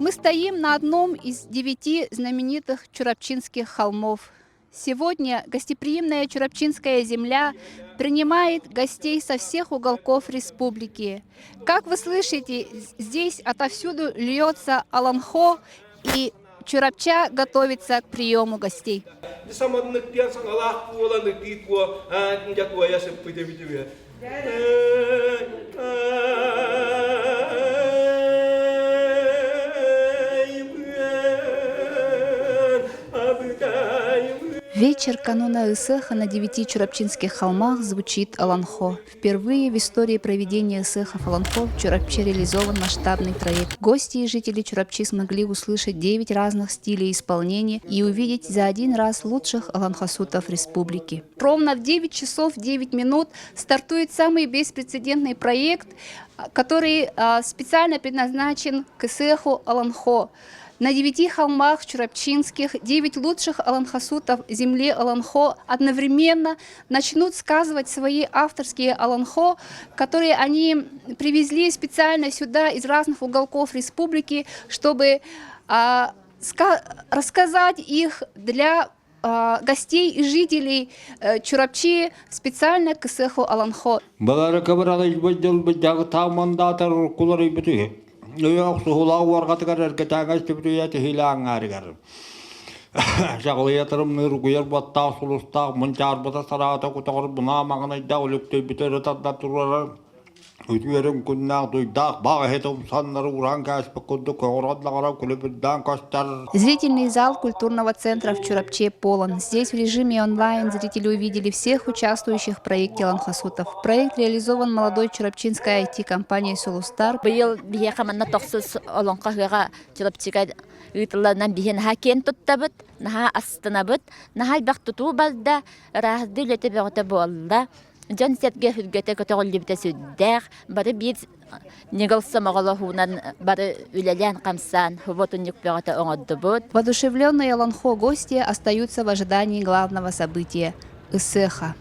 Мы стоим на одном из девяти знаменитых Чурапчинских холмов. Сегодня гостеприимная Чурапчинская земля принимает гостей со всех уголков республики. Как вы слышите, здесь отовсюду льется Олонхо, и Чурапча готовится к приему гостей. Вечер кануна Ысыаха на девяти Чурапчинских холмах звучит Олонхо. Впервые в истории проведения Ысыахов Олонхо в Чурапче реализован масштабный проект. Гости и жители Чурапчи смогли услышать девять разных стилей исполнения и увидеть за один раз лучших олонхосутов республики. Ровно в 9 часов 9 минут стартует самый беспрецедентный проект, который специально предназначен к Ысыаху Олонхо. На девяти холмах Чурапчинских девять лучших олонхосутов земли Олонхо одновременно начнут сказывать свои авторские олонхо, которые они привезли специально сюда из разных уголков республики, чтобы рассказать их для гостей и жителей Чурапчи специально к Ысыаху Олонхо. Балары кыбыралыйбыт дьылбыт таамандаатар уруккулар ыйбыт үһү. Өйөөх суһулаах уорҕатыгар эргэтээҥэ истибит үйэ тиһилэ аҥаарыгар. Чаҕылыйа тырымныыр угуйар баттаах сулустаах мунчаарбыта сараата кутаҕар бунаа маҥанайдаах үлүктөйбүтэ өрө тардан турара Үтүөрүн күннээх дуйдаах баҕ иһит умсаннары ураан кээспит курдук көҕүрэн лаҕара күлүбүрдээн көстөр. Зрительный зал культурного центра в Чурапче полон. Здесь в режиме онлайн зрители увидели всех участвующих в проекте Олонхосутов. Проект реализован молодой чурапчинской IT-компанией «Сулустар». Быйыл биһиэхэ манна тохсус олоҥхо ыһыаҕа Чурапчыга ыытылларынан биһи наһаа киэн туттабыт, наһаа астынабыт, наһаа элбэх тутуу барда, ырааһырдыы үлэтэ бөҕөтө буолла. Дьон-сэргэ сүргэтэ көтөҕүллүбүтэ сүрдээх, бары биир ньыгыл сомоҕолоһуунан бары үлэлээн-хамсаан субуотунньук бөҕөтө оҥордубут. Воодушевленные Олонхо гости остаются в ожидании главного события – Ысыаха.